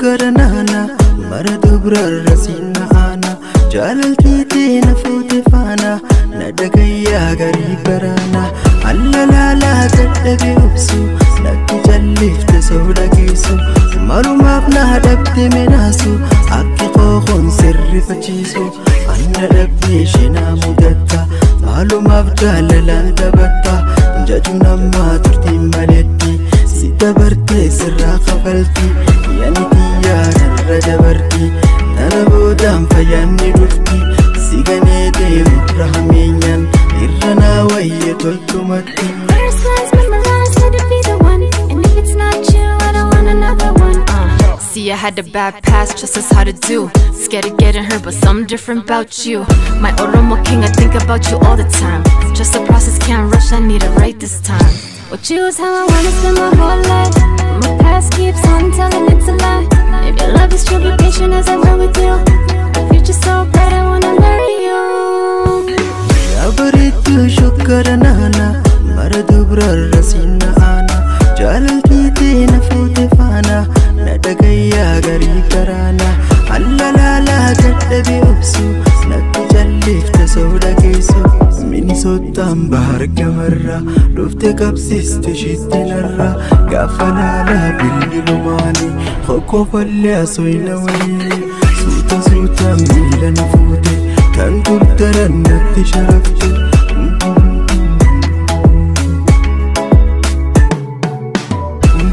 shukkara naana mara dubrarra sinna aana jaalaltii na fuute faana na dhagayyaa garii baraana allalaalaa dadhabee obsu natti jallifte sooda geessu malumaaf na dhabde menaasu akki qooqoon sirrifachiisu anna dhabdee shinaa mudatta malumaaf jaalalaan taphatta jajuun ammaa turtiin maletti si dabartee sirraa kafalti yaani xiyyaa narra dabarti tana boodaan fayyaan ni dhufti si ganee deemu rahameenyaan irra naa wayya toltumatti. First glance, memorize, let it be the one. And if it's not you, I don't want another one. See, I had a bad past, just as how to do. Scared of getting hurt, but something different about you. My Oromo king, I think about you all the time. Just the process, can't rush, I need it right this time. Well, choose how I wanna spend my whole life. My past keeps on telling it's a lie. If your love is true, be patient as I went with you. The future's so bright, I wanna marry you. Yaa bareedduu shukkara naana mara dubrarra sinna aana jaalaltii na fuute faana na dhagayyaa garii garaana allalaalaa dadhabee obsu natti jallifte sooda geessu Minisootaan bahar gamarra dhufte qabsiiste shitti narra gaafa laalaa bilbilumaani hokkofallee asooyna waliin suuta suuta miila na fuute kan turtaran natti sharafte.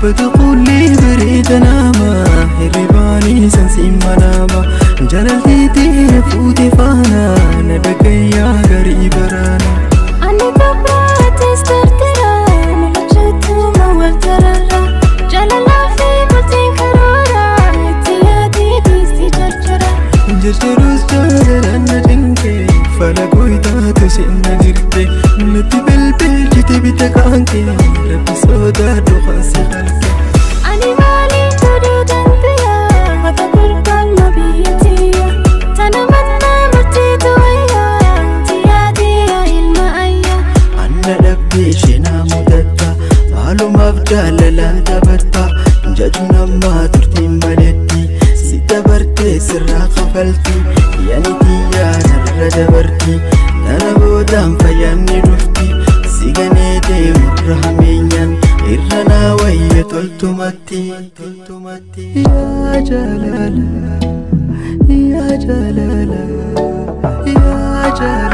بتقولي بريد ناما هرباني سنسي مناما جلالتي فوتي فانا ندقيا غريب رانا أنا دبرة تسترترا نلجت مولترا جلالا في بلتين كرورا اتيادي ديسي جرجرا جرجروس جلالنا جنكي فلقويتا تسئنا جرتي نتي بالبل جتي بتكانكي ربي سودا دخان سخلكي أني مالي تريد أنتيا وتقرب المبيتيا تنمنا مرتي تويا تيادي يا المأيا أنا دبي شنا مدتا معلومة جalalaan taphatta jajuun ammaa turtiin maletti si dabartee sirraa kafalti yaani xiyyaa narra dabarti tana boodaan fayyaan ni dhufti si ganee deemu rahameenyaan irra naa wayya toltumatti. Yaa jaalala yaa jaalala yaa jaalala.